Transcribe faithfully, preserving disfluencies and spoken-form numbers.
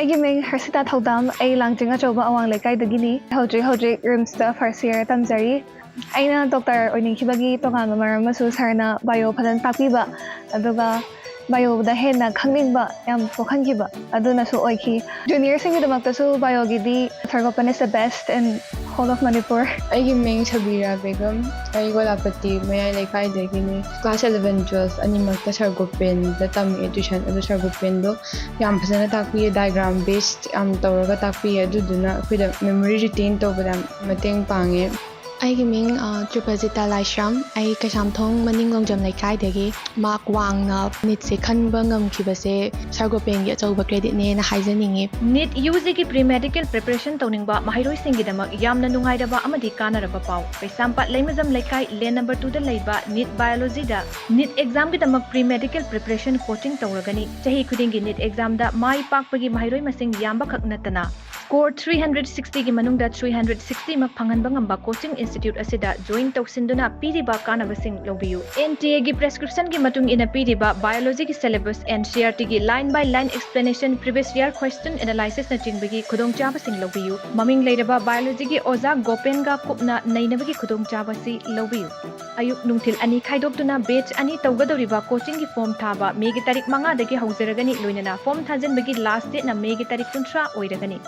ꯑꯩꯒꯤ ꯃꯤꯡ ꯍꯔꯁꯤꯇꯥ ꯊꯧꯗꯥꯝ꯫ ꯑꯩ ꯂꯥꯡꯖꯤꯡ ꯑꯆꯧꯕ ꯑꯋꯥꯡ ꯂꯩꯀꯥꯏꯗꯒꯤꯅꯤ꯫ ꯍꯧꯖꯤꯛ ꯍꯧꯖꯤꯛ ꯔꯤꯝꯁꯇ ꯐꯥꯔꯁ ꯏꯌꯥꯔ ꯇꯝꯖꯔꯤ꯫ ꯑꯩꯅ ꯗꯣꯛꯇꯔ ꯑꯣꯏꯅꯤꯡꯈꯤꯕꯒꯤ ꯇꯣꯉꯥꯟꯕ ꯃꯔꯝ ꯑꯃꯁꯨ ꯁꯥꯔꯅ ꯕꯥꯏꯑꯣ ꯐꯖꯅ ꯇꯥꯛꯄꯤꯕ, ꯑꯗꯨꯒ ꯕꯥꯏꯑꯣꯗ ꯍꯦꯟꯅ ꯈꯪꯅꯤꯡꯕ ꯌꯥꯝ ꯄꯣꯛꯍꯟꯈꯤꯕ ꯑꯗꯨꯅꯁꯨ ꯑꯣꯏꯈꯤ꯫ ꯖꯨꯅꯤꯌꯔꯁꯤꯡꯒꯤꯗꯃꯛꯇꯁꯨ ꯕꯥꯏꯑꯣꯒꯤꯗꯤ ꯁꯥꯔꯒꯣꯄꯟ is the best in whole of Manipur꯫ ꯑꯩꯒꯤ ꯃꯤꯡ ꯁꯕꯤꯔꯥ ꯕꯦꯒꯝ꯫ ꯑꯩ ꯒꯣꯂꯥꯄꯇꯤ ꯃꯌꯥꯏ ꯂꯩꯀꯥꯏꯗꯒꯤꯅꯤ꯫ ꯀ꯭ꯂꯥꯁ ꯑꯦꯂꯚꯦꯟ ꯇꯨꯋꯦꯜꯐ ꯑꯅꯤꯃꯛꯇ ꯁꯥꯔꯒꯣꯄꯦꯟꯗ ꯇꯝꯃꯛꯑꯦ ꯇ꯭ꯋꯤꯁꯟ꯫ ꯑꯗꯣ ꯁꯥꯔꯒꯣꯄꯦꯟꯗꯣ ꯌꯥꯝ ꯐꯖꯅ ꯇꯥꯛꯄꯤꯌꯦ, ꯗꯥꯏꯒ꯭ꯔꯥꯝ ꯕꯦꯁ ꯌꯥꯝ ꯇꯧꯔꯒ ꯇꯥꯛꯄꯤꯌꯦ꯫ ꯑꯗꯨꯗꯨꯅ ꯑꯩꯈꯣꯏꯗ ꯃꯦꯃꯣꯔꯤ ꯔꯤꯇꯦꯟ ꯇꯧꯕꯗ ꯌꯥꯝ ꯃꯇꯦꯡ ꯄꯥꯡꯉꯦ꯫ ꯑꯩꯒꯤ ꯃꯤꯡ ꯑ, ꯇ꯭ꯔꯤꯄꯖꯤꯇꯥ ꯂꯥꯏꯁ꯭ꯔꯝ꯫ ꯑꯩ ꯀꯩꯁꯥꯝꯊꯣꯡ ꯃꯅꯤꯡ ꯂꯣꯡꯖꯝ ꯂꯩꯀꯥꯏꯗꯒꯤ꯫ ꯃꯥꯔꯛ ꯋꯥꯡꯅ ꯅꯤꯠꯁꯦ ꯈꯟꯕ ꯉꯝꯈꯤꯕꯁꯦ ꯁꯥꯔꯒꯣꯄꯦꯟꯒꯤ ꯑꯆꯧꯕ ꯀ꯭ꯔꯦꯗꯤꯠꯅꯦꯅ ꯍꯥꯏꯖꯅꯤꯡꯉꯤ꯫ ꯅꯤꯠ ꯌꯨ ꯖꯤꯒꯤ ꯄ꯭ꯔꯤ ꯃꯦꯗꯤꯀꯦꯜ ꯄ꯭ꯔꯤꯄꯔꯦꯁꯟ ꯇꯧꯅꯤꯡꯕ ꯃꯍꯩꯔꯣꯏꯁꯤꯡꯒꯤꯗꯃꯛ ꯌꯥꯝꯅ ꯅꯨꯡꯉꯥꯏꯔꯕ ꯑꯃꯗꯤ ꯀꯥꯟꯅꯔꯕ ꯄꯥꯎ꯫ ꯀꯩꯁꯥꯝꯄꯥꯠ ꯂꯩꯃꯖꯝ ꯂꯩꯀꯥꯏ ꯂꯦꯟ ꯅꯝꯕꯔ ꯇꯨꯗ ꯂꯩꯕ ꯅꯤꯠ ꯕꯥꯏꯑꯣꯂꯣꯖꯤꯗ ꯅꯤꯠ ꯑꯦꯛꯖꯥꯝꯒꯤꯗꯃꯛ ꯄ꯭ꯔꯤ ꯃꯦꯗꯤꯀꯦꯜ ꯄ꯭ꯔꯤꯄꯔꯦꯁꯟ ꯀꯣꯆꯤꯡ ꯇꯧꯔꯒꯅꯤ꯫ ꯆꯍꯤ ꯈꯨꯗꯤꯡꯒꯤ ꯅꯤꯠ ꯑꯦꯛꯖꯥꯝꯗ ꯃꯥꯏ ꯄꯥꯛꯄꯒꯤ ꯃꯍꯩꯔꯣꯏ ꯃꯁꯤꯡ ꯌꯥꯝꯕꯈꯛ ꯅꯠꯇꯅ ꯁ꯭ꯀꯣꯔ ꯊ꯭ꯔꯤ ꯍꯟꯗ꯭ꯔꯦꯠ ꯁꯤꯛꯁꯇꯤꯒꯤ ꯃꯅꯨꯡꯗ ꯊ꯭ꯔꯤ ꯍꯟꯗ꯭ꯔꯦꯠ ꯁꯤꯛꯁꯇꯤꯃꯛ ꯐꯪꯍꯟꯕ ꯉꯝꯕ ꯀꯣꯆꯤꯡ ꯏꯟꯁꯇꯤꯇ꯭ꯌꯨꯠ ꯑꯁꯤꯗ ꯖꯣꯏꯟ ꯇꯧꯁꯤꯟꯗꯨꯅ ꯄꯤꯔꯤꯕ ꯀꯥꯟꯅꯕꯁꯤꯡ ꯂꯧꯕꯤꯌꯨ꯫ ꯑꯦꯟ ꯇꯤ ꯑꯦꯒꯤ ꯄ꯭ꯔꯦꯁꯀ꯭ꯔꯤꯞꯁꯟꯒꯤ ꯃꯇꯨꯡ ꯏꯟꯅ ꯄꯤꯔꯤꯕ ꯕꯥꯏꯑꯣꯂꯣꯖꯤꯒꯤ ꯁꯦꯂꯦꯕꯁ, ꯑꯦꯟ ꯁꯤ ꯑꯥꯔ ꯇꯤꯒꯤ ꯂꯥꯏꯟ ꯕꯥꯏ ꯂꯥꯏꯟ ꯑꯦꯛꯁꯄ꯭ꯂꯦꯅꯦꯁꯟ, ꯄ꯭ꯔꯤꯚꯤꯌꯁ ꯏꯌꯥꯔ ꯀ꯭ꯋꯦꯁꯆꯟ ꯑꯦꯅꯥꯂꯥꯏꯁꯤꯁꯅꯆꯤꯡꯕꯒꯤ ꯈꯨꯗꯣꯡꯆꯥꯕꯁꯤꯡ ꯂꯧꯕꯤꯌꯨ꯫ ꯃꯃꯤꯡ ꯂꯩꯔꯕ ꯕꯥꯏꯑꯣꯂꯣꯖꯤꯒꯤ ꯑꯣꯖꯥ ꯒꯣꯄꯦꯟꯒ ꯀꯨꯞꯅ ꯅꯩꯅꯕꯒꯤ ꯈꯨꯗꯣꯡꯆꯥꯕꯁꯤ ꯂꯧꯕꯤꯌꯨ꯫ ꯑꯌꯨꯛ ꯅꯨꯡꯊꯤꯜ ꯑꯅꯤ ꯈꯥꯏꯗꯣꯛꯇꯨꯅ ꯕꯦꯆ ꯑꯅꯤ ꯇꯧꯒꯗꯧꯔꯤꯕ ꯀꯣꯆꯤꯡꯒꯤ ꯐꯣꯔꯝ ꯊꯥꯕ ꯃꯦꯒꯤ ꯇꯥꯔꯤꯛ ꯃꯉꯥꯗꯒꯤ ꯍꯧꯖꯔꯒꯅꯤ, ꯂꯣꯏꯅꯅ ꯐꯣꯔꯝ ꯊꯥꯖꯤꯟꯕꯒꯤ ꯂꯥꯁ ꯗꯦꯠꯅ ꯃꯦꯒꯤ ꯇꯥꯔꯤꯛ ꯀꯨꯟꯊ꯭ꯔꯥ ꯑꯣꯏꯔꯒꯅꯤ꯫